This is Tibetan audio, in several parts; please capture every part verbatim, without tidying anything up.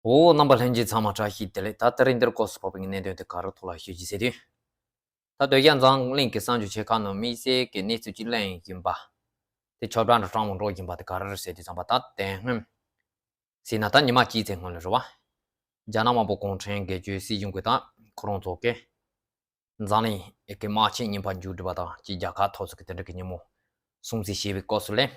འོ། རྣམ་པ་ལྷན་རྒྱས་ཚང་མ་བཀྲ་ཤིས་བདེ་ལེགས། ད་ད་རིང་འདིར་སྐོར་སུ་ཕོག་པའི་གནད་དོན་དེ་ག་རེ་ཐོག་ལ་ཞུ་རྒྱུ་ཟེར་དུས། ད་སྟོད་རྒྱལ་འཛམ་གླིང་གི་གསར་འགྱུར་ཆེ་ཁག་ནང་དམིགས་བསལ་གྱི་གནས་ཚུལ་གཅིག་གླེང་ཡིན་པ། དེ་ཁྱབ་བསྒྲགས་འདྲ་སྤྲང་མོ་འགྲོ་བཞིན་པ་དེ་ག་རེ་རེད་ཟེར་དུས་ཙམ་པ། ད་དེ་སྔོན་ཟེར་ན་ད་ཉི་མ་གཅིག་ཙམ་སྔོན་ལ་རེད་བ། རྒྱ་ནག་དམར་པོ་གུང་ཁྲན་སྒེར་གཅོད་སྲིད་གཞུང་གི་ད་ཁོ་རང་ཚོ་གི་འཛམ་གླིང་གི་དམག་ཆེན་གཉིས་པ་མཇུག་སྒྲིལ་བ་དང་གཅིག་རྒྱལ་ཁབ་ཐོབ་ཚུལ་གྱི་དེ་འདྲ་གི་ཉིན་མོ་སྲུང་བརྩི་བྱས་པའི་སྐབས་སུ་ལས།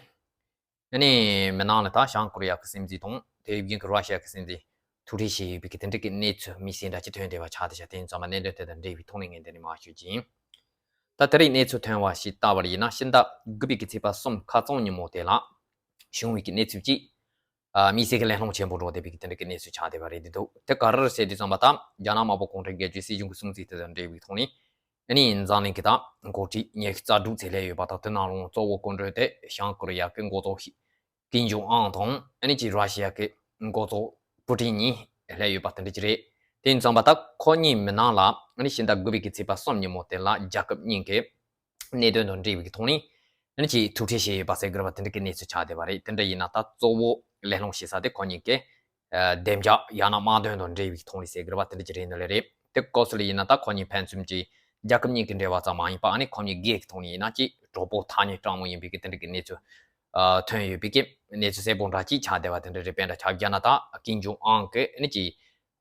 ཨ་ནི་མི་ནང་ལ་ད་བྱང་ཀོ་རི་ཡ་གི་སྲིད་འཛིན་དང་དེ་བཞིན་གྱི་ར་ཤི་ཡ་གི་སྲིད་འཛིན་ཐུག་འཕྲད་བྱས་ཡོད་པའི་གི་དེ་འདྲ་གི་གནས་ཚུལ་དམིགས་བསལ་འདྲ་ཅིག་ཐོན་བསྡད་པ་ཆགས་བསྡད་ཤག་དེ་ཡིན་ཙང་མ་གནད་དོན་དེ་དང་འབྲེལ་བའི་ཐོག་ནས་ངས་འདི་ནས་མར་ཞུ་རྒྱུ་ཡིན། ད་དེ་རིང་གནས་ཚུལ་ཐོན་པ་ཞིག་ལྟ་བར་ཡིན་ན། ཕྱི་ཟླ་དགུ་པའི་གི་ཚེས་པ་གསུམ་ཁ་རྩང་ཉིན་མོ་དེ་ལ་བྱུང་བའི་གི་གནས་ཚུལ་གཅིག་ཨ། དམིགས་བསལ་གྱི་གླེང་སློང་ཆེན་པོ་འགྲོ་བསྡད་པའི་གི་དེ་འདྲ་གི་གནས་ཚུལ་ཆགས་བསྡད་པ་རེད། འདི་འདུག་དེ་ག་རེ་རེད་ཟེར་དུས་ཙམ་པ། ད་རྒྱ་ནག་དམར་པོ་གུང་ཁྲན་སྒེར་གཅོད་སྲིད་གཞུང་གི་སྲུང་བརྩི་དེ་དང་འབྲེལ་བའི་ཐོག་ནས། ཨ་ནི་འཛམ་གླིང་གི་ད་འགོ་ཁྲིད་ཉི་ཤུ་རྩ་དྲུག་ཙམ་སླེབས་ཡོད་པ་དང་། དེ་ནང་ལོགས་གཙོ་བོ་སྐུ་མགྲོན་དེ་བྱང་ཀོ་རི་ཡ་གི་འགོ་གཙོ་ཞིག་ཀིམ་ཇོང་ཨན་དང་། ཨ་ནི་ཅིག་ར་ཤི་ཡ་གི་འགོ་གཙོ་པུ་ཏིན་གཉིས་སླེབས་ཡོད་པ་དེ་འདྲ་ཅིག་རེད། དེ་ཡིན་ཙམ་པ། ད་ཁོ་གཉིས་མི་ནང་ལ་ཨ་ནི་ཕྱི་ཟླ་དགུ་པའི་གི་ཚེས་པ་གསུམ་ཉིན་མོ་དེ་ལ་རྒྱལ་ཁབ་གཉིས་ཀྱི་གནད་དོན་དང་འབྲེལ་བའི་ཐོག་ནས་ཨ་ནི་ཅིག་ཐུག་འཕྲད་བྱས་ཡོད་པ་ཟེར་གི་རེད་བ། དེ་འདྲ་གི་གནས་ཚུལ་ཆགས་བསྡད་པ་རེད། དེ་འདྲ་ཡིན་ན་ད་གཙོ་བོ་གླེང་སློང་བྱེད་ས་དེ་ཁོ་གཉིས་ཀྱི་ཨ། བདེ་འཇགས་ཡང་ན་དམག་དོན་དང་འབྲེལ་བའི་ཐོག་ནས་ཟེར་གི་རེད་བ། དེ་འདྲ་ཅིག་རེད་ནི་ལས་རེད། དེ་སྐབས་སུ་ལ་ཡིན་ན་ད་ཁོ་གཉིས་ཕན་ཚུན་གྱི་རྒྱལ་ཁབ་གཉིས་ཀྱི་འབྲེལ་བ་ཙམ་མ་ཡིན་པ། ཨ་ནི་ཁོ་གཉིས་སྒེར་གྱི་ཐོག་ནས་ཡིན་ན་ཅིག་གྲོགས་པོ་ཐག་ཉེ་དྲང་མོ་ཡིན་པའི་གི་དེ་འདྲ་གི་གནས་ཚུལ་ཨ། ཐོན་ཡོད་པའི་གི་གནས་ཚུལ་གསལ་པོ་འདྲ་ཅིག་ཆགས་བསྡད་པ་དེ་འདྲ་རེད། དཔེར་ན་ཆ་བཞག་ན་ད་ཀིམ་ཇོང་ཨན་གྱིས་ཨ་ནི་ཅིག་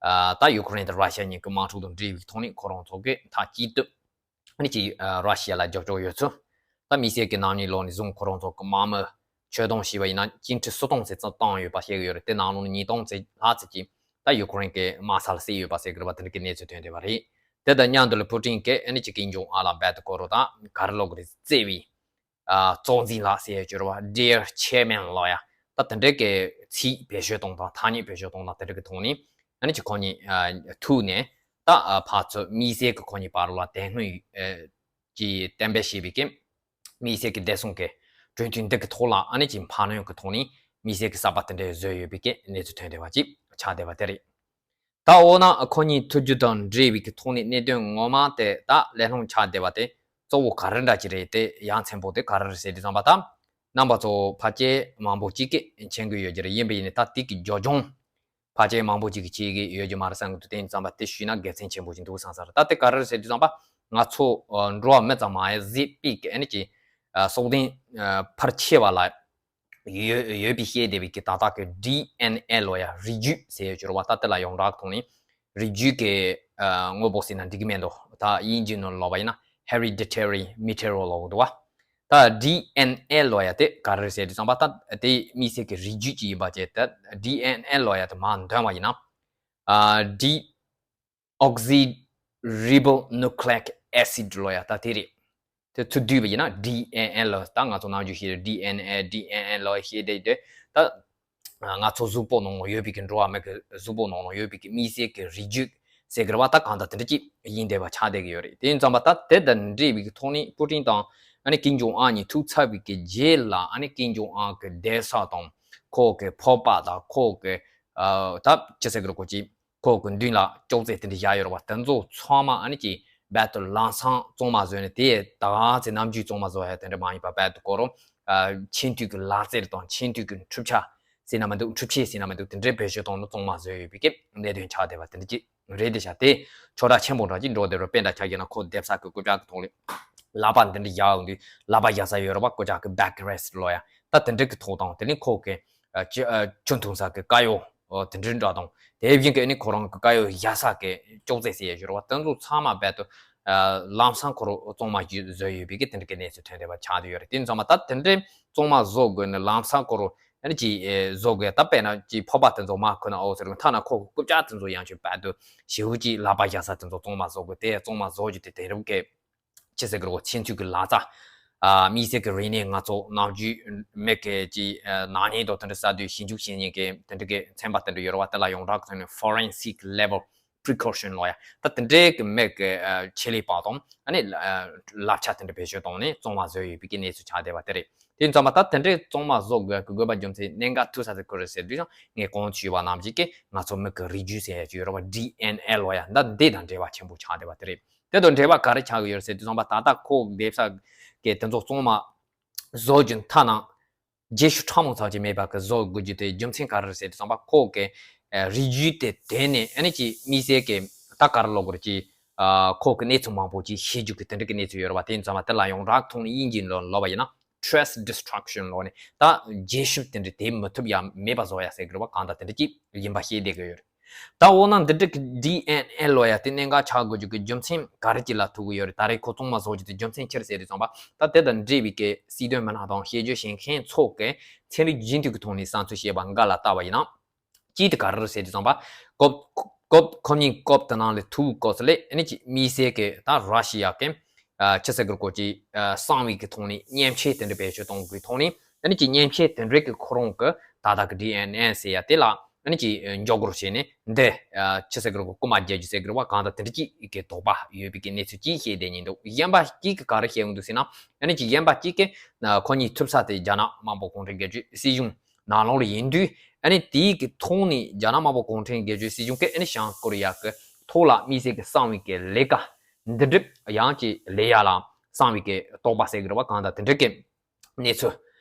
ཨ། ད་ཡུ་ཀེ་རེན་དང་ར་ཤི་ཡ་གཉིས་ཀྱི་དམག་འཁྲུག་དང་འབྲེལ་བའི་ཐོག་ནས་ཁོ་རང་ཚོ་གི་མཐའ་གཅིག་ཏུ་ཨ་ནི་ཅིག་ཨ། ར་ཤི་ཡ་ལ་རྒྱབ་སྐྱོར་ཡོད་ཚུལ། ད་དམིགས་བསལ་གྱི་ནམ་ཉིན་ལོག་ནས་བཟུང་ཁོ་རང་ཚོ་གི་དམག་མི་ཁྱོན་བསྡོམས་བྱས་པ་ཡིན་ན་བཅུ་ཁྲི་སུམ་སྟོང་ཙམ་བཏང་ཡོད་པ་བཤད་ཀྱི་ཡོད་རེད། དེ་ནང་ལོགས་ནས་ཉིས་སྟོང་ཙམ་ལྷག་ཙམ་ཅིག་ད་ཡུ་ཀེ་རེན་གྱི་དམག་ས་ལ་བསད་ཡོད་པ་ཟེར་གྱི་རེད་བ། དེ་འདྲ་གི་གནས་ཚུལ་ཐོན་བསྡད་པ་རེད། དེ་དང་མཉམ་དུ་ལ་པུ་ཏིན་གྱིས་ཨ་ནི་ཅིག་ཀིམ་ཇོང་ཨན་ལ་རྦད་དེ་ཁོ་རང་ད་ག་རེ་ལབ་དགོས་རེད། བརྩེ་བའི་ཨ། གཙོ་འཛིན་ལགས་ཟེར་ཡ་ཅིག་ཡོད་རེད་བ། Dear Chairman ལབ་ཡ། ད་དེ་འདྲའི་གི་ཚིག་བེད་སྤྱོད་གཏོང་སྟངས། ཐ་སྙད་བེད་སྤྱོད་གཏོང་སྟངས་དེ་འདྲ་གི་ཐོག་ནས་ཨ་ནི་ཅིག་ཁོ་གཉིས་ཨ། ཐུག་ནས་ད་ཨ། ཕར་ཚུར་དམིགས་བསལ་གྱི་ཁོ་གཉིས་བར་ལ་དེ་སྔོན་ཨ། གྱི་གཏན་འབེབས་བྱས་པའི་གི་དམིགས་བསལ་གྱི་བདེ་སྲུང་གི་གྲོས་མཐུན་འདི་གི་ཐོག་ལ་ཨ་ནི་ཅིག་འཕར་སྣོན་གྱི་ཐོག་ནས་དམིགས་བསལ་གྱི་གསར་པ་དེ་འདྲ་བཟོས་ཡོད་པའི་གི་གནས་ཚུལ་ཐོན་བསྡད་པ་ཅིག་ཆགས་བསྡད་པ་དེ་རེད། ད་འོ་ན་ཁོ་གཉིས་ཐུག་རྒྱུ་དང་འབྲེལ་བའི་གི་ཐོག་ནས་གནད་དོན་ངོ་མ་དེ་ད་གླེང་སློང་ཆགས་བསྡད་པ་དེ་གཙོ་བོ་ག་རེ་འདྲ་ཅིག་རེད། དེ་ཡ་མཚན་པོ་དེ་ག་རེ་རེད་ཟེར་དུས་ཙམ་པ། ད་རྣམ་པ་ཚོ་ཕལ་ཆེར་མང་པོ་ཅིག་གིས་མཁྱེན་གྱི་ཡོད་ཀྱི་རེད། ཡིན་པ་ཡིན་ནའི་ད་དེ་གི་རྒྱབ་ལྗོངས་ཕལ་ཆེར་མང་པོ་ཅིག་གིས་མཁྱེན་གྱི་ཡོད་ཀྱི་མ་རེད་བསམ་གྱི་འདུག་དེ་ཡིན་ཙམ་པ་དེ་ཞུས་ན་དགེ་མཚན་ཆེན་པོ་ཅིག་འདུག་བསམ་ས་རེད། ད་དེ་ག་རེ་རེད་ཟེར་དུས་ཙམ་པ། ང་ཚོ་འགྲོ་བ་མི་ཚང་མ་ཡ་གཟི་དཔེ་གི་ཨ་ནི་ཅིག་ཨ། སྲོག་ལྡན་ཨ། ཕལ་ཆེ་བ་ལ་ཡོད་ཡོད་པའི་བཤད་བསྡད་པའི་གི་ད་ལྟ་གི་ཌི་ཨེན་ཨེ་ལབ་ཡ་རིགས་རྒྱུད་ཟེར་ཡོད་ཀྱི་རེད་བ། ད་དེ་ལ་ཡོངས་གྲགས་ཐོག་ནས་རིགས་རྒྱུད་ཀྱི་ཨ། དངོས་པོ་ཟེར་ན་འགྲིག་གི་མེད་འདུག་ད་དབྱིན་ཇིའི་ནང་ལབ་པ་ཡིན་ན་hereditary material ལབ་ཀྱི་འདུག་བ། ད་ཌི་ཨེན་ཨེ་ལབ་ཡ་དེ་ག་རེ་རེད་ཟེར་དུས་ཙམ་པ། ད་དེ་དམིགས་བསལ་གྱི་རིགས་རྒྱུད་ཅིག་ཡིན་པ་བྱས། ད་ཌི་ཨེན་ཨེ་ལབ་ཡ་དེ་མར་འདོན་པ་ཡིན་ན་ཨ། ཌི་oxyribonucleic acid ལབ་ཡ་ད་དེ་རེད། དེ་ཚུར་བསྡུས་པ་ཡིན་ན་ཌི་ཨེན་ཨེ་ལབ། ད་ང་ཚོ་ནམ་རྒྱུན་བཤད་ཌི་ཨེན་ཨེ་ཌི་ཨེན་ཨེ་ལབ་བཤད་བསྡད་དེ། ད་ང་ཚོ་གཟུགས་པོ་ནང་ལ་ཡོད་པའི་གི་འགྲོ་བ་མི་གི་གཟུགས་པོ་ནང་ལ་ཡོད་པའི་གི་དམིགས་བསལ་གྱི་རིགས་རྒྱུད་ཟེར་གི་རེད་བ། ད་གང་ལྟར་དེ་འདྲ་ཅིག་ཡིན་བསྡད་པ་ཆགས་བསྡད་ཀྱི་ཡོད་རེད། དེ་ཡིན་ཙམ་པ་ད་དེ་དང་འབྲེལ་བའི་གི་ཐོག་ནས་པུ་ཏིན་དང་ཨ་ནི་ཀིམ་ཇོང་ཨན་གཉིས་ཐུག་ཚར་བའི་གི་རྗེས་ལ་ཨ་ནི་ཀིམ་ཇོང་ཨན་གི་སྡོད་ས་དང་ཁོ་གི་ཕོར་པ་དང་ཁོ་གི་ཨ། ད་ཅི་ཟེར་གི་རེད། ཁོ་ཅིག་ཁོ་གི་མདུན་ལ་ཅོག་ཙེ་དེ་འདྲ་བཞག་ཡོད་རེད་བ། དེ་ཚོ་ཚང་མ་ཨ་ནི་ཅིག་རྦད་དེ་ལམ་སང་གཙང་མ་བཟོས་ནས། དེ་ད་ག་ཚོད་ནམ་རྒྱུན་གཙང་མ་བཟོ་ཡ་དེ་འདྲ་མ་ཡིན་པ། རྦད་དེ་ཁོ་རང་ཨ། མཆན་ཐུང་གི་ལག་རྩལ་དང་མཆན་ཐུང་གི་འཕྲུལ་ཆས་ཟེར་ན་མི་འདུག་འཕྲུལ་ཆས་ཟེར་ན་མི་འདུག་དེ་འདྲའི་བེད་སྤྱོད་བཏང་ནས་གཙང་མ་བཟོས་ཡོད་པའི་གི་གནད་དོན་ཆགས་བསྡད་པ་དེ་འདྲ་ཅིག་རེད་བསྡད་ཤག་དེ་ཁྱོག་བྲག་ཆེན་པོ་འདྲ་ཅིག་འགྲོ་བསྡད་རེད། དཔེར་ན་ཆ་བཞག་ན་ཁོ་སྡོད་ས་གི་རྐུབ་བཀྱག་གི་ཐོག་ལ་ལག་པ་འདི་འདྲ་བཞག་ཡོང་དུས། ལག་པ་བཞག་ས་ཡོད་རེད་བ། རྐུབ་བཀྱག་གི་backrest ལབ་ཡ། ད་དེ་འདྲ་གི་ཐོག་དང་། དེ་ནས་ཁོ་གི་ཨ། ཆུ་ཨ། ཆུ་འཐུང་ས་གི་དཀར་ཡོལ་ཨ། དེ་འདྲའི་འདྲ་དང་། དེ་བཞིན་གི་ཨ་ནི་ཁོ་རང་གི་དཀར་ཡོལ་བཞག་ས་གི་ཅོག་ཙེ་ཟེར་ཡ་ཡོད་རེད་བ། དེ་ཚོ་ཚང་མ་རྦད་དེ་ཨ། ལམ་སང་ཁོ་རང་གཙང་མ་བཟོས་ཡོད་པའི་གི་དེ་འདྲ་གི་གནས་ཚུལ་ཐོན་བསྡད་པ་ཆགས་བསྡད་ཡོད་རེད། དེ་ཚང་མ་ད་དེ་འདྲའི་གཙང་མ་བཟོ་དགོས་ནི། ལམ་སང་ཁོ་རང་ཨ་ནི་ཅིག་ཨ། བཟོ་དགོས། ད་དཔེར་ན་ཅིག་ཕོར་པ་དེ་ཚོ་མར་ཁུར་ན་ཨོ་ཟེར་གི། ཐ་ན་ཁོ་གི་རྐུབ་བཀྱག་དེ་ཚོ་ཡང་ཅིག་རྦད་དེ་ཞེ་པོ་ཅིག་ལག་པ་བཞག་ས་དེ་ཚོ་གཙང་མ་བཟོ་དགོས། དེ་གཙང་མ་བཟོ་རྒྱུ་དེ་དེང་རབས་ཀྱི་ཅི་ཟེར་གི་རེད། མཆན་ཐུང་གི་ལག་རྩལ། ཨ། དམིགས་བསལ་གྱི་རིག་གནས། ང་ཚོ་ནམ་རྒྱུན་མི་གི་ཅིག་ཨ། ནག་ཉེས་དང་དེ་འདྲ་བསགས་དུས་ཞིབ་འཇུག་བྱེད་མཁན་གྱི་དེ་འདྲ་གི་ཚན་པ་དེ་འདྲ་ཡོད་རེད་བ། དེ་ལ་ཡོངས་གྲགས་ཀྱི་ཐོག་ནས་forensic level precaution ལབ་ཡ། ད་དེ་འདྲའི་གི་མི་གི་ཨ། ཆེད་ལས་པ་དང་ཨ་ནི་ཨ། བསླབ་བྱ་དེ་འདྲ་བེད་སྤྱོད་བཏང་ནས་གཙང་མ་བཟོས་ཡོད་པའི་གི་གནས་ཚུལ་ཆགས་བསྡད་པ་དེ་རེད། དེ་ཡིན་ཙང་མ་ད་དེ་འདྲའི་གཙང་མ་བཟོ་དགོས་གི་དགོས་པ་རྒྱུ་མཚན་གནད་འགག་ཐུག་ས་དེ་ག་རེ་རེད་ཟེར་དུས། ངས་གོང་ཞུས་པ་ནང་བཞིན་གི་ང་ཚོ་མི་གི་རིགས་རྒྱུད་ཟེར་ཡ་ཅིག་ཡོད་རེད་བ། ཌི་ཨེན་ཨེ་ལབ་ཡ། ད་འདི་དང་འབྲེལ་བ་ཆེན་པོ་ཆགས་བསྡད་པ་དེ་རེད། དེ་དང་འབྲེལ་བ་ག་རེ་ཆགས་ཀྱི་ཡོད་རེད་ཟེར་དུས་ཙམ་པ། ད་ལྟ་ཁོ་སྡོད་ས་གི་དེ་ཚོ་གཙང་མ་བཟོ་རྒྱུ་ཐ་ན་རྗེས་ཤུལ་ཕྲ་མོ་ཙམ་ཅིག་མེད་པ་གི་བཟོ་དགོས་རྒྱུ་དེ་རྒྱུ་མཚན་ག་རེ་རེད་ཟེར་དུས་ཙམ་པ། ཁོ་གི་ རིགས་རྒྱུད་དེ་དེ་ནས་ཨ་ནི་ཅིག་དམིགས་བསལ་གྱི་ད་ག་རེ་ལབ་དགོས་རེད། ཅིག་ཁོ་གི་གནས་ཚུལ་མང་པོ་ཅིག་ཤེས་རྒྱུ་གི་དེ་འདྲ་གི་གནས་ཚུལ་ཡོད་རེད་བ། དེ་ཡིན་ཙང་མ་དེ་ལ་ཡོངས་གྲགས་ཐོག་ནས་དབྱིན་ཇིའི་ལོ་ལབ་པ་ཡིན་ན། trace destruction ལབ་ནས་ད་རྗེས་ཤུལ་དེ་འདྲ་དེ་མི་ཐུབ་ཡ་མེད་པ་བཟོ་ཡ་ཟེར་གི་རེད་བ། གང་ལྟར་དེ་འདྲ་ཅིག་ཡིན་པ་ཤེས་བསྡད་གི་ཡོད་རེད། ད་འོ་ན་འདི་འདྲ་གི་ཌི་ཨེན་ཨེ་ལབ་ཡ་དེ་གནད་འགག་ཆགས་དགོས་རྒྱུ་གི་རྒྱུ་མཚན་ག་རེ་ཅིག་ལ་ཐུག་གི་ཡོད་རེད། ད་རེས་ཁོ་གཙང་མ་བཟོ་རྒྱུ་དེ་རྒྱུ་མཚན་ཅི་རེད་ཟེར་དུས་ཙམ་པ། ད་དེ་དང་འབྲེལ་བའི་གི་སྲིད་དོན་མི་སྣ་དང་དཔྱད་བརྗོད་བྱེད་མཁན་ཚོ་གི་ཚན་རིག་རྒྱུན་མཐུད་ཀྱི་ཐོག་ནས་བསམ་ཚུལ་བཤད་པ་འགའ་ལ་བལྟས་པ་ཡིན་ན། གཅིག་དེ་ག་རེ་རེད་ཟེར་དུས་ཙམ་པ། སྐབས་སྐབས་ཁོ་གཉིས་སྐབས་དེ་ནང་ལ་ཐུག་སྐབས་སུ་ལས་ཨ་ནི་ཅིག་དམིགས་བསལ་གྱི་ད་ར་ཤི་ཡ་གི་ཨ་ཅི་ཟེར་དགོས་རེད། ཀོ་ཅིག་ཨ་གསང་བའི་གི་ཐོག་ནས་མཉེན་ཆས་དེ་འདྲ་བེད་སྤྱོད་གཏོང་དགོས་ཐོག་ནས་ཨ་ནི་ཅིག་མཉེན་ཆས་དེ་འདྲའི་གི་ཁོ་རང་གི་ད་ལྟ་གི་ཌི་ཨེན་ཨེ་ཟེར་ཡ་དེ་ལ་ཨ་ནི་ཅིག་འཇོག་སྒོར་བྱས་ནས་འདི་ཨ་ཅི་ཟེར་དགོས་རེད། ཀོ་རྐུ་མ་རྒྱག་རྒྱུ་ཟེར་དགོས་རེད་བ། གང་ལྟར་དེ་འདྲ་ཅིག་གི་དོགས་པ་ཡོད་པའི་གི་གནས་ཚུལ་ཅིག་བཤད་བསྡད་ཉེན་འདུག་གཞན་པ་གཅིག་གི་ག་རེ་བཤད་ཡོང་འདུག་ཟེར་ན། ཨ་ནི་ཅིག་གཞན་པ་གཅིག་གི་ཁོ་གཉིས་ཐུག་ས་དེ་རྒྱ་ནག་དམར་པོ་གུང་ཁྲན་སྒེར་གཅོད་སྲིད་གཞུང་ནང་ལོགས་ལ་ཡིན་དུས། ཨ་ནི་དེའི་གི་ཐོག་ནས་རྒྱ་ནག་དམར་པོ་གུང་ཁྲན་སྒེར་གཅོད་སྲིད་གཞུང་གིས་ཨ་ནི་བྱང་ཀོ་རི་ཡ་གི་ཐོག་ལ་དམིགས་བསལ་གི་གསང་བའི་གི་ལས་ཀ་འདི་འགྲུབ་ཡང་ཅིག་ལས་ཡ་ལ་གསང་བའི་གི་དོགས་པ་ཟེར་གི་རེད་བ། གང་ལྟར་དེ་འདྲ་གི་གནས་ཚུལ་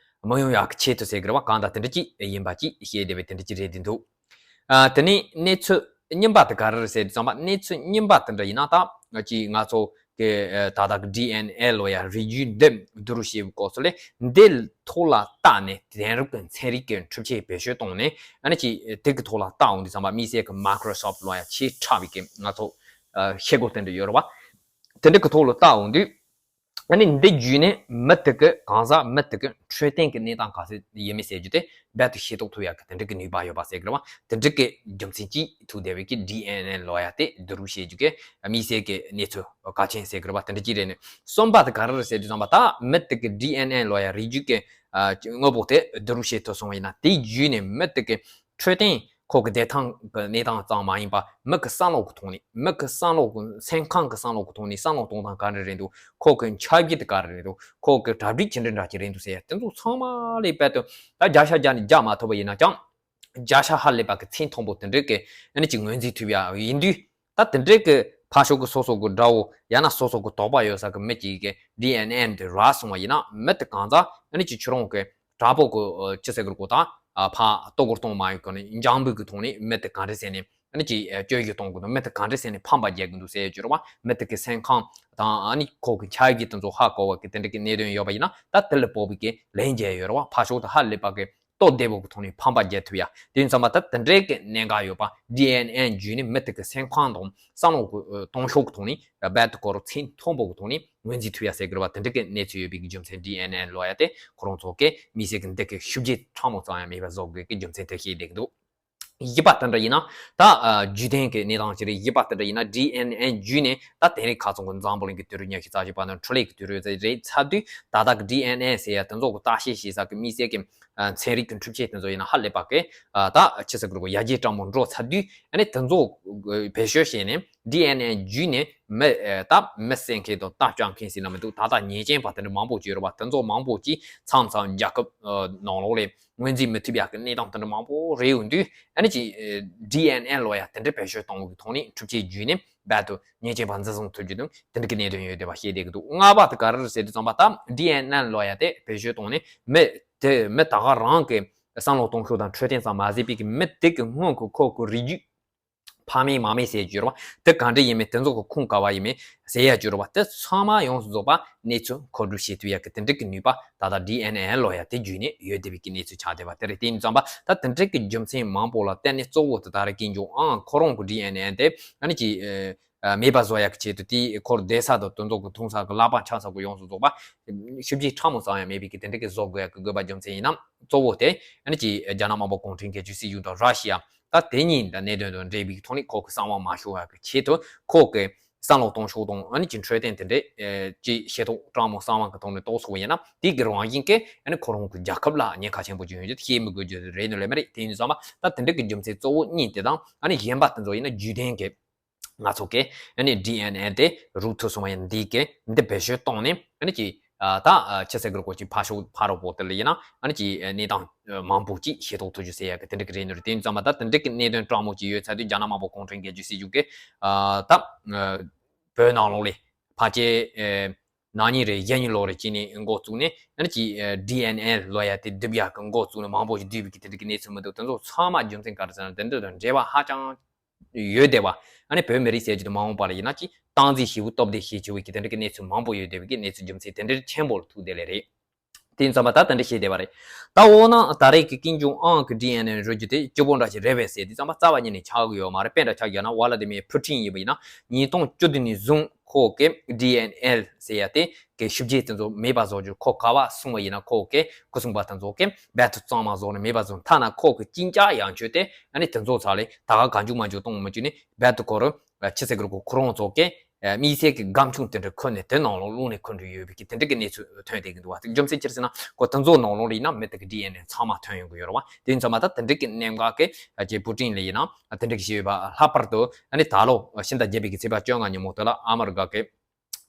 མི་ཡོང་ཡག་གི་ཆེད་དུ་ཟེར་གི་རེད་བ། གང་ལྟར་དེ་འདྲ་ཅིག་ཡིན་པ་ཅིག་བཤད་བསྡད་པའི་དེ་འདྲ་ཅིག་རེད་འདུག་ཨ་དེ་ནས་གནས་ཚུལ་རྙིང་པ་དེ་ག་རེ་རེད་ཟེར་དུས་ཙམ་པ། གནས་ཚུལ་རྙིང་པ་དེ་འདྲ་ཡིན་ན་ད་ཅིག་ང་ཚོ་གི་ཨ་ད་ལྟ་གི་ཌི་ཨེན་ཨེ་ལབ་ཡ་རིགས་རྒྱུད་འདི་བསྡུ་རུབ་བྱེད་པའི་སྐབས་སུ་ལས་འདི་ཐོག་ལ་བལྟས་ནས་དེང་རབས་ཀྱི་ཚན་རིག་གི་འཕྲུལ་ཆས་བེད་སྤྱོད་བཏང་ནས་ཨ་ནི་ཅིག་དེ་གི་ཐོག་ལ་བལྟས་འོང་དུས་ཙམ་པ། དམིགས་བསལ་གི་མའི་ཀྲོ་སོབ་ལབ་ཡ་ཆེས་ཕྲ་བའི་གི་ང་ཚོ་ཨ་ཤེལ་སྒོ་དེ་འདྲ་ཡོད་རེད་བ། དེ་འདྲ་གི་ཐོག་ལ་བལྟས་འོང་དུས། ཨ་ནི་འདི་བརྒྱུད་ནས་མི་དེ་གི་གང་ཟག་མི་དེ་གི་འཕྲོད་བསྟེན་གྱི་གནས་སྟངས་ག་ཚོད་ཡིན་མིན་ཟེར་རྒྱུ་དེ་རྦད་དེ་ཤེས་རྟོགས་ཐུབ་ཡག་གི་དེ་འདྲ་གི་ནུས་པ་ཡོད་པ་ཟེར་གི་རེད་བ། དེ་འདྲ་གི་རྒྱུ་མཚན་གྱིས་ཐུག་བསྡད་པའི་གི་ཌི་ཨེན་ཨེ་ལབ་ཡ་དེ་བསྡུ་རུབ་བྱེད་རྒྱུ་གི་དམིགས་བསལ་གྱི་གནས་ཚུལ་གལ་ཆེན་ཟེར་གི་རེད་བ། དེ་འདྲ་གཅིག་རེད། ནས་གསུམ་པ་དེ་ག་རེ་རེད་ཟེར་དུས་ཙམ་པ། ད་མི་དེ་གི་ཌི་ཨེན་ཨེ་ལབ་ཡ་རིགས་རྒྱུད་ཀྱི་ཨ་དངོས་པོ་དེ་བསྡུ་རུབ་བྱེད་ཐུབ་སོང་བ་ཡིན་ན། དེ་བརྒྱུད་ནས་མི་དེ་གི་འཕྲོད་བསྟེན་ཁོ་གི་བདེ་ཐང་གི་གནས་སྟངས་ཙམ་མ་ཡིན་པ། མི་གི་བསམ་བློ་གི་ཐོག་ནས། མི་གི་བསམ་བློ་གི་སེམས་ཁམས་གི་བསམ་བློ་གི་ཐོག་ནས་བསམ་བློ་གཏོང་སྟངས་ག་འདྲ་རེད་འདུག་ཁོ་གི་འཆར་གཞི་དེ་ག་རེ་རེད་འདུག་ཁོ་གི་གྲ་སྒྲིག་ཇི་འདྲ་འདྲ་ཅིག་རེད་འདུག་ཟེར་ཡ་དེ་ཚོ་ཚང་མ་ལས་རྦད་དེ་ད་བརྒྱ་ཆ་བརྒྱ་ནས་རྒྱག་མ་ཐུབ་པ་ཡིན་ན་ཀྱང་། བརྒྱ་ཆ་ཧ་ལས་པ་གི་ཚད་མཐོན་པོ་དེ་འདྲ་གི་ཨ་ནི་ཅིག་ངོས་འཛིན་ཐུབ་ཡ་ཡིན་དུས། ད་དེ་འདྲའི་གི་ཕར་ཕྱོགས་གི་སོ་སོ་གི་དགྲ་བོ་ཡང་ན་སོ་སོ་གི་དོགས་པ་ཡོད་ས་གི་མི་གཅིག་གི་ཌི་ཨེན་ཨེ་དེ་རག་སོང་བ་ཡིན་ན། མི་དེ་གང་ཟག་ཨ་ནི་ཅིག་ཁྱོད་རང་གི་དྲག་པོ་གི་ཨ་ཅི་ཟེར་གི་རེད། ཀོ་ད་ཨ་ཕར་ལྟོ་གོས་གཏོང་མ་ཡོང་གི་ནི་འཇང་བུ་གི་ཐོག་ནས་མི་དེ་ག་འདྲ་ཟེར་ནས་ཨ་ནི་ཅིག་ཨ་བཅོས་སྒྱུར་གཏོང་གི་འདུག་མི་དེ་ག་འདྲ་ཟེར་ནས་ཕམ་པ་རྒྱག་གི་འདུག་ཟེར་ཡ་ཅིག་རེད་བ། མི་དེ་གི་སེམས་ཁམས་དང་ཨ་ནི་ཁོ་གི་འཆར་གཞི་དེ་ཚོ་ཧ་གོ་བ་གི་དེ་འདྲ་གི་གནད་དོན་ཡོད་པ་ཡིན་ན། ད་དེ་ལ་དཔག་པའི་གི་ལན་རྒྱག་ཡ་ཡོད་རེད་བ། ཕར་ཕྱོགས་དེ་ཧ་ལས་པ་གི་སྟོབས་ལྡན་པོ་གི་ཐོག་ནས་ཕམ་པ་རྒྱག་ཐུབ་ཡ། དེ་ཡིན་ཙང་མ་ད་དེ་འདྲའི་གི་གནད་འགག་ཡོད་པ་ཌི་ཨེན་ཨེ་བརྒྱུད་ནས་མི་དེ་གི་སེམས་ཁམས་དང་བསམ་བློ་གི་ཨ་གཏོང་ཕྱོགས་གི་ཐོག་ནས་རྦད་དེ་ཁོ་རང་ཚད་མཐོན་པོ་གི་ཐོག་ནས་ངོས་འཛིན་ཐུབ་ཡ་ཟེར་གི་རེད་བ། དེ་འདྲ་གི་གནས་ཚུལ་ཡོད་པའི་གི་རྒྱུ་མཚན་ཌི་ཨེན་ཨེ་ལབ་ཡ་དེ་ཁོ་རང་ཚོ་གི་དམིགས་བསལ་གི་འདི་གི་ཤུགས་རྐྱེན་ཕྲ་མོ་ཙམ་ཡང་མེད་པ་བཟོ་དགོས་གི་རྒྱུ་མཚན་དེ་བཤད་བསྡད་གི་འདུག་བཞི་པ་དེ་འདྲ་ཡིན་ན་ད་ཨ་རྒྱུན་ལྡན་གྱི་གནས་སྟངས་ཅིག་རེད། བཞི་པ་དེ་འདྲ་ཡིན་ན་ཌི་ཨེན་ཨེ་བརྒྱུད་ནས་ད་དེང་རབས་ཁ་ཚང་གི་འཛམ་བུ་གླིང་གི་དུས་རབས་ཉི་ཤུ་རྩ་གཅིག་པ་དང་འཕྲུལ་ལས་ཀྱི་དུས་རབས་རེད་ཚར་དུས། ད་ལྟ་གི་ཌི་ཨེན་ཨེ་ཟེར་ཡ་དེ་ཚོ་གི་བརྟག་དཔྱད་བྱེད་ས་གི་དམིགས་བསལ་གྱི་ཨ་ཚན་རིག་གི་འཕྲུལ་ཆས་དེ་ཚོ་ཡིན་ན་ཧ་ལས་པ་གི་ཨ་ད་ཅི་ཟེར་དགོས་རེད། ཡར་རྒྱས་སྤྲང་མོ་འགྲོ་ཚར་དུས། ཨ་ནི་དེ་ཚོ་བེད་སྤྱོད་བྱས་ནས་ཌི་ཨེན་ཨེ་བརྒྱུད་ནས་མི་ཨ་ད་མི་བསད་མཁན་དང་རྟ་བཅག་མཁན་ཟེར་ན་མི་འདུག་ད་ལྟ་ཉེས་ཅན་པ་དེ་འདྲ་མང་པོ་ཅིག་ཡོད་རེད་བ། དེ་ཚོ་མང་པོ་ཅིག་མཚམས་མཚམས་རྒྱལ་ཁབ་ཨ་ནང་ལོགས་ལ་ངོས་འཛིན་མི་ཐུབ་ཡག་གི་གནས་སྟངས་དེ་འདྲ་མང་པོ་རེད་ཡོང་དུས། ཨ་ནི་ཅིག་ཨ་ཌི་ཨེན་ཨེ་ལབ་ཡ་དེ་འདྲ་བེད་སྤྱོད་གཏོང་བའི་ཐོག་ནས་འཕྲུལ་ཆས་བརྒྱུད་ནས་རྦད་དེ་ཉེས་ཅན་པ་འཛིན་བཟུང་ཐུབ་རྒྱུ་དང་དེ་འདྲ་གི་གནད་དོན་ཡོད་བསྡད་པ་བཤད་བསྡད་ཀྱི་འདུག་ལྔ་པ་དེ་ག་རེ་རེད་ཟེར་དུས་ཙམ་པ། ད་ཌི་ཨེན་ཨེ་ལབ་ཡ་དེ་བེད་སྤྱོད་བཏང་ནས་མི་དེ་མི་ད་ག་རང་གི་བསམ་བློ་གཏོང་ཕྱོགས་དང་འཕྲོད་བསྟེན་ཙམ་མ་ཟད་པའི་གི་མི་དེ་གི་སྔོན་གྱི་ཁོ་གི་རིགས་རྒྱུད་ཕ་མེས་མ་མེས་ཟེར་རྒྱུ་རེད་བ། དེ་ག་འདྲ་ཡིན་མིན། དེ་ཚོ་གི་ཁུངས་ག་བ་ཡིན་མིན་ཟེར་ཡ་རྒྱུ་རེད་བ། དེ་ཚང་མ་ཡོངས་སུ་རྫོགས་པ་གནས་ཚུལ་མཁོ་སྒྲུབ་བྱེད་ཐུབ་ཡ་གི་དེ་འདྲ་གི་ནུས་པ་ད་ལྟ་ཌི་ཨེན་ཨེ་ལབ་ཡ་དེ་བརྒྱུད་ནས་ཡོད་བསྡད་པའི་གི་གནས་ཚུལ་ཆགས་བསྡད་པ་དེ་རེད། དེ་ཡིན་ཙང་པ་ད་དེ་འདྲ་གི་རྒྱུ་མཚན་མང་པོ་ལ་བརྟེན་ནས་གཙོ་བོ་དེ་ད་རེས་ཀྱི་འཇོག་ཨང་ཁོ་རང་གི་ཌི་ཨེན་ཨེ་དེ་ཨ་ནི་ཅིག་ཨ་མེད་པ་བཟོ་ཡ་གི་ཆེད་དུ། དེའི་ཁོར་བསྡད་ས་དང་དེ་ཚོ་གི་འཐུང་ས་གི་ལག་པ་འཆང་ས་གི་ཡོངས་སུ་རྫོགས་པ་ཤུགས་རྐྱེན་ཕྲ་མོ་ཙམ་ཡང་མེད་པའི་གི་དེ་འདྲ་གི་བཟོ་དགོས་ཡ་གི་དགོས་པ་རྒྱུ་མཚན་ཡིན་ན། གཙོ་བོ་དེ་ཨ་ནི་ཅིག་རྒྱ་ནག་དམར་པོ་གུང་ཁྲན་སྒེར་གཅོད་སྲིད་གཞུང་དང་ར་ཤི་ཡ། ད་དེ་གཉིས་ད་གནད་དོན་དང་འབྲེལ་བའི་ཐོག་ནས་ཁོ་གི་གསང་བ་མ་ཤོར་བ་གི་ཆེད་དུ། ཁོ་གི་བསམ་བློ་གཏོང་ཕྱོགས་དང་ཨ་ནི་ཅིག་འཕྲོད་བསྟེན་དེ་འདྲས་ཨེ་ཅིག་ཤེས་རྟོགས་སྤྲང་མོ་གསང་བ་གི་ཐོག་ནས་རྟོགས་སོང་བ་ཡིན་ན། དེ་གི་རང་བཞིན་གྱིས་ཨ་ནི་ཁོ་རང་གི་རྒྱལ་ཁབ་ལ་ཉེན་ཁ་ཆེན་པོ་ཅིག་ཡོང་རྒྱུ་དེ་བཤད་མི་དགོས་རྒྱུ་རེད་ནི་ལས་མ་རེད། དེ་ཡིན་ཙང་མ་ད་དེ་འདྲ་གི་རྒྱུ་མཚན་གཙོ་བོ་གཉིས་དེ་དང་། ཨ་ནི་གཞན་པ་དེ་ཚོ་ཡིན་ན་རྒྱུན་ལྡན་གྱི་ང་ཚོ་གི་ཨ་ནི་ཌི་ཨེན་ཨེ་དེ་རུག་ཐུབ་སོང་བ་ཡིན། འདི་གི་འདི་བེད་སྤྱོད་བཏང་ནས་ཨ་ནི་ཅིག་ཨ་ད་ཨ་ཅི་ཟེར་དགོས་རེད། ཀོ་ཅིག་ཕར་ཕྱོགས་ཕ་རོལ་པོ་དེ་ལ་ཡིན་ན་ཨ་ནི་ཅིག་ཨ་གནས་སྟངས་ཨ་མང་པོ་ཅིག་ཤེས་རྟོགས་ཐུབ་རྒྱུ་ཟེར་ཡ་གི་དེ་འདྲ་གི་རེད་ནི་རེད། དེ་ཡིན་ཙང་མ་ད་དེ་འདྲ་གི་གནད་དོན་སྤྲང་མོ་ཅིག་ཡོད་ཚར་དུས་རྒྱ་ནག་དམར་པོ་གུང་ཁྲན་སྒེར་གཅོད་སྲིད་གཞུང་གི་ཨ་ད་ཨ་བོད་ནང་ལོགས་ལ་ཕལ་ཆེར་ཨ་ ན་ནིང་རེད། གཞེས་ནིང་ལོ་རེད། ཅི་ནས་འགོ་བཙུགས་ནས་ཨ་ནི་ཅི་ཌི་ཨེན་ཨེལ་ལབ་ཡ་དེ་འདེབས་ཡག་གི་འགོ་བཙུགས་ནས་མང་པོ་ཞིག་བསྡུས་པའི་གི་དེ་འདྲ་གི་གནས་ཚུལ་མི་འདུག་དེ་ཚོ་ཚང་མ་རྒྱུ་མཚན་ག་རེ་ཟེར་ན་དེ་འདྲ་དང་འབྲེལ་བ་ཧ་ཅང་ཡོད་བསྡད་པ། ཨ་ནི་བོད་མི་རིགས་ཟེར་རྒྱུ་དེ་མ་འོངས་པ་ལ་ཡིན་ན་ཅི་སྟངས་འཛིན་ཞེ་པོ་སྟབས་བདེ་ཞེ་ཆེ་བའི་གི་དེ་འདྲ་གི་གནས་ཚུལ་མང་པོ་ཡོད་བསྡད་པའི་གི་གནས་ཚུལ་རྒྱུ་མཚན་དེ་འདྲ་ཆེན་པོ་ལ་ཐུག་བསྡད་ལེ་རེད། དེ་ཡིན་ཙམ་པ་ད་དེ་འདྲ་བཤད་བསྡད་པ་རེད། ད་འོ་ན་ད་རེས་ཀྱི་ཀིམ་ཇོང་ཨན་གྱི་ཌི་ཨེན་ཨེལ་རུལ་རྒྱུ་དེ་སྐྱིད་པོ་འདྲ་ཞིག་རེད་པས་ཟེར་དུས་ཙམ་པ་རྩ་བ་ཉིད་ནས་ཆགས་ཀྱི་ཡོད་མ་རེད། དཔེ་འདྲ་ཆགས་ཀྱི་ཡོད་ན་ཝ་ལ་དི་མིར་ཕུ་ཊིན་ཡིན་པ་ཡིན་ན་ཉིས་སྟོང་བཅུ་བདུན་ནས་བཟུང་ཁོ་གི་ཌི་ཨེན་ཨེལ་ཟེར་ཡ་དེ་གི་ཞིབ་དཔྱད་དེ་ཚོ་མེད་པ་བཟོ་རྒྱུ། ཁོ་ག་པར་སོང་བ་ཡིན་ན་ཁོ་གི་སྐུ་སྲུང་པ་དེ་ཚོ་གི་རྦད་དེ་གཙང་མ་བཟོ་ནས་མེད་པ་བཟོ། ཐ་ན་ཁོ་གི་གཅིན་སྐྱག་ཡང་མཆོད་དེ་ཨ་ནི་དེ་ཚོ་ཚ་ལས་ད་ག་གང་བྱུང་མ་བྱུང་གཏོང་མ་བཅུག་ནས་རྦད་དེ་ཁོ་རུ་ཆི་ཟེར་གི་རེད། ཁོ་ཁོ་རང་ཚོ་གི་དམིགས་བསལ་གྱི་སྒམ་ཆུང་དེ་འདྲ་ཁུར་ནས་དེ་ནང་ལོགས་རླུང་ནས་ཁུར་འགྲོ་ཡོད་པའི་གི་དེ་འདྲ་གི་གནས་ཚུལ་ཐོན་བསྡད་ཀྱི་འདུག་བ། རྒྱུ་མཚན་ཅི་རེད་ཟེར་ན་ཁོ་དེ་ཚོ་ནང་ལོགས་ལ་ཡིན་ན་མི་དེ་གི་ཌི་ཨེན་ཨེ་ཚང་མ་ཐོན་ཡོང་གི་ཡོད་རེད་བ། དེ་ཡིན་ཙམ་པ་ད་དེ་འདྲ་གི་གནད་འགག་གི་ཨ་ཅེ་ཕུ་ཊིན་ལ་ཡིན་ན་དེ་འདྲ་གི་ཞེས་པ། ལྷག་པར་དུ་ཨ་ནི་ད་ལོ་ཕྱི་ཟླ་བརྒྱད་པའི་གི་ཚེས་པ་བཅོ་ལྔ་ཉིན་མོ་དེ་ལ་ཨ་མི་རི་ཀ་གི་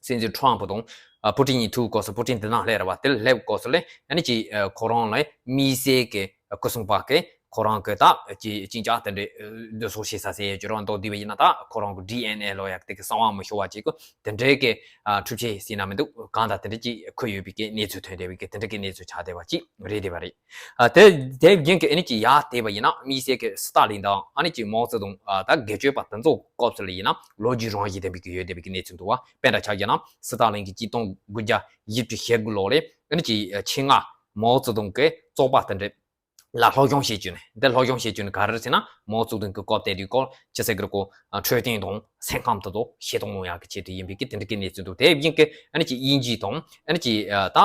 སྲིད་འཛིན་ཊརམ་ཕུ་དང་ཨ་ཕུ་ཊིན་གཉིས་ཐུག་སྐབས་སུ། ཕུ་ཊིན་དེ་ནང་སླེབས་རེད་བ། དེ་སླེབས་སྐབས་སུ་ལས་ཨ་ནི་ཅི་ཨ་ཁོ་རང་ལ་དམིགས་བསལ་གྱི་སྐུ་སྲུང་པ་གིས་ཁོ་རང་གི་ད་ཅི་གཅིན་སྐྱག་དེ་འདྲའི་ཨ་འདི་ཚོ་བྱེད་ས་ཟེར་ཡ་ཅི་རང་མདོག་བསྡུས་པ་ཡིན་ན་ད་ཁོ་རང་གི་ཌི་ཨེན་ཨེ་ལབ་ཡ་དེ་གི་གསང་བ་མི་ཤོར་བ་ཅིག་གི་དེ་འདྲའི་གི་ཨ་འཕྲུལ་ཆས་ཟེར་ན་མི་འདུག་གང་ལྟར་དེ་འདྲ་ཅིག་ཁུར་ཡོད་པའི་གི་གནས་ཚུལ་ཐོན་བསྡད་པའི་གི་དེ་འདྲ་གི་གནས་ཚུལ་ཆགས་བསྡད་པ་ཅིག་རེད་བསྡད་པ་རེད། ཨ་དེ་དེ་རྒྱུན་གྱི་ཨ་ནི་ཅིག་ཡར་བལྟས་པ་ཡིན་ན་དམིགས་བསལ་གྱི་སི་ཏཱ་ལིན་དང་ཨ་ནི་ཅིག་མའོ་ཙེ་ཏུང་ཨ་ད་སྒེར་གཅོད་པ་དེ་ཚོ་སྐབས་སུ་ལ་ཡིན་ན་ལོ་རྒྱུས་རང་བཞིན་ལྡན་པའི་གི་ཡོད་བསྡད་པའི་གི་གནས་ཚུལ་འདུག་བ། དཔེ་འདྲ་ཆ་བཞག་ན་སི་ཏཱ་ལིན་གྱི་གཅིག་སྟོང་དགུ་བརྒྱ་བཞི་བཅུ་ཞེ་དགུ་ལོ་རེད། ཨ་ནི་ཅིག་ཆེད་མངགས་མའོ་ཙེ་ཏུང་གི་བཙོག་པ་དེ་འདྲ་ལ་སློབ་སྦྱོང་བྱེད་རྒྱུ་ནི། འདི་སློབ་སྦྱོང་བྱེད་རྒྱུ་ནི་ག་རེ་རེད་ཟེར་ན་མའོ་ཙེ་ཏུང་གི་སྐབས་དེ་དུས་སྐོར་ཅི་ཟེར་གི་རེད་གོ། འཕྲོད་བསྟེན་དང་སེམས་ཁམས་དེ་ཚོ་ཤེས་རྟོགས་གནང་ཡག་གི་ཆེད་དུ་ཡིན་པའི་གི་དེ་འདྲ་གི་གནས་ཚུལ་འདུག་དེ་བཞིན་གི་ཨ་ནི་ཅིག་དབྱིན་ཇི་དང་ཨ་ནི་ཅིག་ད་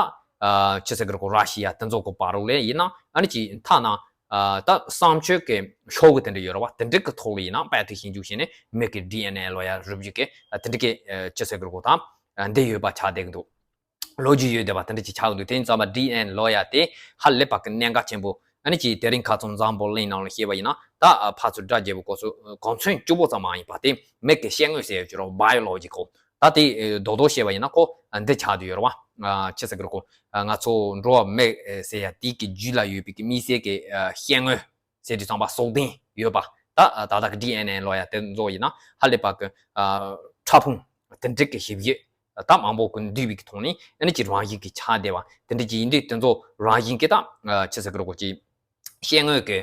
ཅི་ཟེར་གི་རེད་གོ། ར་ཤི་ཡ་དེ་ཚོ་གི་བར་རོགས་ལས་ཡིན་ན་ཨ་ནི་ཅིག་ཐ་ན་ད་བསམ་སྤྱོད་ཀྱི་ཤོག་གུ་དེ་འདྲ་ཡོད་རེད་བ། དེ་འདྲ་གི་ཐོག་ལ་ཡིན་ན་རྦད་དེ་ཞིབ་འཇུག་བྱས་ནས་མི་གི་ཌི་ཨེན་ཨེ་ལབ་ཡ་རུལ་རྒྱུ་གི་དེ་འདྲ་གི་ཅི་ཟེར་གི་རེད་གོ། ད་འདི་ཡོད་པ་ཆགས་བསྡད་གི་འདུག་ལོ་རྒྱུས་ཡོད་བསྡད་པ་དེ་འདྲ་ཅིག་ཆགས་འདུག་དེ་ཡིན་ཙང་མ་ཌི་ཨེན་ལབ་ཡ་དེ་ཧ་ལས་པ་གི་གནད་འགག་ཆེན་པོ། ཨ་ནི་ཅིག་དེ་རིང་ཁ་སང་འཛམ་བུ་གླིང་ནང་ལ་བཤད་པ་ཡིན་ན་ད་ཕར་ཚུར་དགྲ་བརྒྱབ་པའི་སྐབས་སུ་གོ་མཚོན་གཅིག་པོ་ཙམ་མ་ཡིན་པ་དེ་མི་གི་ཤེས་དངོས་ཟེར་ཡ་ཅིག་རོ། བྷ་ཡོ་ལོ་ཇི་ཀལ། ད་དེ་རྡོག་རྡོག་བཤད་པ་ཡིན་ན་ཁོ་འདི་ཆགས་བསྡད་ཡོད་རེད་བ། ཅི་ཟེར་གི་རེད་གོ། ང་ཚོ་འགྲོ་བ་མི་ཟེར་ཡ་དེ་གི་རྒྱུད་ལ་ཡོད་པའི་གི་དམིགས་བསལ་གི་ཤེས་དངོས་ཟེར་དུས་ཙམ་པ་སྲོག་ལྡན་ཡོད་པ། ད་ད་ལྟ་གི་ཌི་ཨེན་ཨེ་ལབ་ཡ་དེ་ཚོ་ཡིན་ན་ཧ་ལས་པ་གི་ཕྲ་ཕུང་དེ་འདྲ་གི་ཞིབ་དཔྱད་ད་མང་པོ་གི་འདུས་པའི་གི་ཐོག་ནས་ཨ་ནི་ཅིག་རང་བཞིན་གི་ཆགས་བསྡད་པ་དེ་འདྲ་ཅིག་ཡིན་དུས་དེ་ཚོ་རང་བཞིན་གི་ད་ཅི་ཟེར་གི་རེད་གོ། ཅིག་ཤེས་དངོས་གི་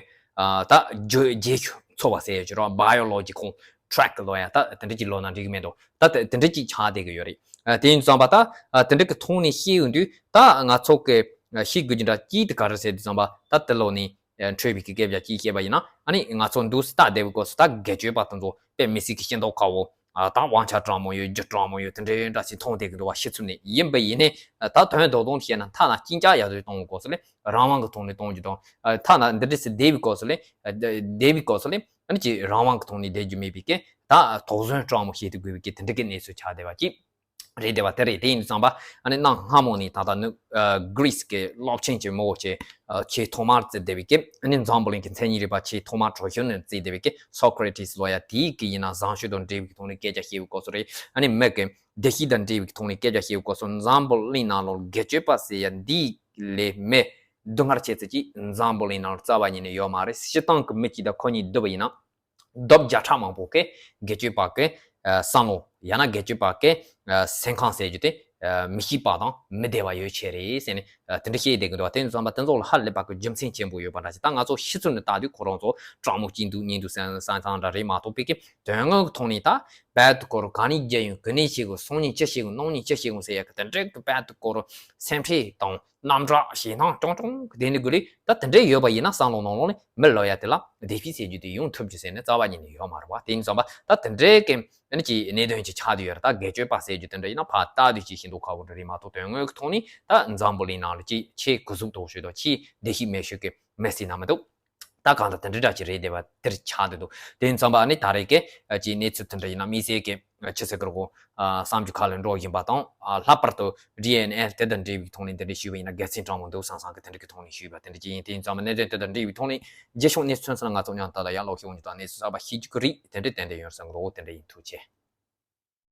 ད་རྒྱུ་རྗེས་ཚོར་བ་ཟེར་ཡ་ཅིག་རོ། བྷ་ཡོ་ལོ་ཇི་ཀལ་ཊེག་ལབ་ཡ་ད་དེ་འདྲ་ཅིག་ལབ་ན་འགྲིག་གི་མེད་འདུག་ད་དེ་འདྲ་ཅིག་ཆགས་བསྡད་གི་ཡོད་རེད། དེ་ཡིན་ཙང་པ་ད་དེ་འདྲ་གི་ཐོག་ནས་ཤེས་ཡོང་དུས་ད་ང་ཚོ་གི་ཤེས་དགོས་ཀྱི་འདྲ་གཅིག་དེ་ག་རེ་ཟེར་དུས་ཙམ་པ་ད་དེ་ལོ་ནས་འཕྲོས་པའི་གི་སྐད་ཆ་གཅིག་བཤད་པ་ཡིན་ན་ཨ་ནི་ང་ཚོ་འདུག་སེ་ལྟ་བསྡད་པའི་སྐབས་སུ་ད་སྒེར་གཅོད་པ་དེ་ཚོ་དཔེ་མི་སྲིད་གི་ཤེས་མདོག་ཁ་པོ། ད་དབང་ཆ་དྲང་མོ་ཡོད། རྒྱུ་དྲང་མོ་ཡོད། དེ་འདྲའི་འདྲ་ཞིག་མཐོང་བསྡད་ཀྱི་འདུག་བ། ཕྱི་ཚུལ་ནས་ཡིན་པ་ཡིན་ནའི་ད་དོན་དག་དང་བཤད་ན་ཐ་ན་གཅིན་སྐྱག་ཡག་ཚོད་གཏོང་བའི་སྐབས་སུ་ལས་རང་དབང་གི་ཐོག་ནས་གཏོང་རྒྱུ་དང་། ཐ་ན་འདི་འདྲ་ཞིག་བསྡད་པའི་སྐབས་སུ་ལས་བསྡད་པའི་སྐབས་སུ་ལས་ཨ་ནི་ཅིག་རང་དབང་གི་ཐོག་ནས་བསྡད་རྒྱུ་མེད་པའི་གི་ད་དོགས་ཟོན་དྲང་མོ་བྱེད་དུ་དགོས་པའི་གི་དེ་འདྲ་གི་གནས་ཚུལ་ཆགས་བསྡད་པ་ཅིག་རེད་བསྡད་པ་དེ་རེད། དེ་ཡིན་དུས་ཙམ་པ་ཨ་ནི་གནའ་སྔ་མོ་ནས་ད་ལྟ་ནི་Greece་གི་སློབ་ཆེན་གྱི་མི་འོ་ཆེ་ཆེས་ཐོག་མར་བརྩི་བསྡད་པའི་གི་ཨ་ནི་འཛམ་བུ་གླིང་གི་མཚན་ཉིད་རིག་པ་ཆེས་ཐོག་མར་གྲོས་གཞི་ནས་བརྩིས་བསྡད་པའི་གི་Socrates་ལབ་ཡ་དེའི་གི་ཡིན་ན་བཟང་སྤྱོད་དང་འབྲེལ་བའི་གི་ཐོག་ནས་སྐད་ཆ་བཤད་པའི་སྐབས་སུ་རེད། ཨ་ནི་མི་གི་བདེ་སྐྱིད་དང་འབྲེལ་བའི་གི་ཐོག་ནས་སྐད་ཆ་བཤད་པའི་སྐབས་སུ་འཛམ་བུ་གླིང་ནང་ལོགས་སྒེར་གཅོད་པ་ཟེར་ཡ་འདི་ལས་མི་སྡུག་བསྔལ་ཆེ་ཙམ་ཅིག་འཛམ་བུ་གླིང་ནང་ལོགས་རྩ་བ་ཉིད་ནས་ཡོད་མ་རེད། སྤྱིར་བཏང་གི་མི་གཅིག་དང་ཁོ་གཉིས་བསྡུར་བ་ཡིན་ན། རྡོབ་བརྒྱ་ཕྲག་མང་པོ་གིས་སྒེར་གཅོད་པ་གི་བསམ་བློ་ཡང་ན་སྒེར་གཅོད་པ་གི་སེམས་ཁམས་ཟེར་རྒྱུ་དེ་མི་སྐྱིད་པ་དང་མི་བདེ་བ་ཡོད་ཆེ་རེད་ཟེར་ནས་དེ་འདྲ་བཤད་བསྡད་ཀྱི་འདུག་བ། དེ་ཙམ་པ་དེ་ཚོ་ལ་ཧ་ལས་པ་གི་རྒྱུ་མཚན་ཆེན་པོ་ཡོད་པ་འདྲ་ཞིག་ད་ང་ཚོ་ཕྱི་ཚུལ་ནས་ལྟ་དུས་ཁོ་རང་ཚོ་དྲང་མོ་གཅིག་འདུག་གཉིས་འདུག་བསམ་བསམ་བསམ་འདྲ་རེད་མ་གཏོགས་པའི་གི་དོན་དངོས་ཀྱི་ཐོག་ནས་ད་རྦད་དེ་ཁོ་རང་ག་ནས་རྒྱལ་ཡོང་ག་ནས་བྱེད་དགོས་སང་ཉིན་ཅི་བྱེད་དགོས་གནངས་ཉིན་ཅི་བྱེད་དགོས་ཟེར་ཡ་གི་དེ་འདྲའི་གི་རྦད་དེ་ཁོ་རང་སེམས་ཁྲལ་དང་། རྣམ་གྲངས་ཞེ་སྣང་ཀྲོང་ཀྲོང་གི་དེ་ནི་དགོས་རེད། ད་དེ་འདྲས་ཡོད་པ་ཡིན་ན་བསམ་བློ་ནང་ལོགས་ནས་མི་ལབ་ཡ་དེ་ལ་བདེ་སྐྱིད་ཟེར་རྒྱུ་དེ་ཡོང་ཐུབ་རྒྱུ་ཟེར་ནས་རྩ་བ་ཉིད་ནས་ཡོད་མ་རེད་བ། དེ་ཡིན་ཙང་པ་ད་དེ་འདྲས་ཀྱི་ཨ་ནི་ཅིག་གནད་དོན་ཅིག་ཆགས་བསྡད་ཡོད་རེད། ད་སྒེར་གཅོད་པ་ཟེར་རྒྱུ་དེ་འདྲ་ཡིན་ན་ཕར་ལྟ་དུས་ཅིག་ཤིན་ཏུ་ཁག་པོ་འདྲ་རེད་མ་གཏོགས་དོན་དངོས་ཀྱི་ཐོག་ནས་ད་འཛམ་བུ་གླིང་ནང་ལ་ཅིག་ཆེས་གུ་ཟུག་དོག་ཤོས་དང་ཆེས་བདེ་སྐྱིད་མེད་ཤོས་ཀྱི་མི་ཟེར་ན་མི་འདུག་ད་གང་ལྟར་དེ་འདྲ་འདྲ་ཅིག་རེད་བསྡད་པ་དེར་ཆགས་བསྡད་འདུག་དེ་ཡིན་ཙང་པ་ཨ་ནི་ད་རེས་ཀྱི་ཨ་ཅིག་གནས་ཚུལ་དེ་འདྲ་ཡིན་ན་དམིགས་བསལ་གྱི་ཨ་ཆི་ཟེར་གི་རེད་གོ། ཨ་བསམ་རྒྱུ་ཁ་ལ་འགྲོ་བཞིན་པ་དང་། ཨ་ལྷག་པར་དུ་ཌི་ཨེན་ཨེ་དེ་དང་འབྲེལ་བའི་ཐོག་ནས་འདི་འདྲ་ཞུས་པ་ཡིན་ན་དགེ་མཚན་དྲང་མོ་འདུག་བསམ་བསམ་གི་དེ་འདྲ་གི་ཐོག་ནས་ཞུས་པ་དེ་འདྲ་ཅིག་ཡིན། དེ་ཡིན་ཙང་པ་གནད་དོན་དེ་དང་འབྲེལ་བའི་ཐོག་ནས་རྗེས་ཕྱོགས་གནས་ཚུལ་ཚོན་ས་ང་ཚོ་མཉམ་དུ་ད་ལ་ཡང་ལོག་ཤེས་འོང་རྒྱུ་དང་གནས་ཚུལ་གསར་པ་ཤེས་རྒྱུ་གི་རེད། དེ་འདྲ་ཏན་ཏན་ཡོང་བསམ་གི་འདུག་དེ་འདྲ་ཡིན། ཐུགས་རྗེ་ཆེ།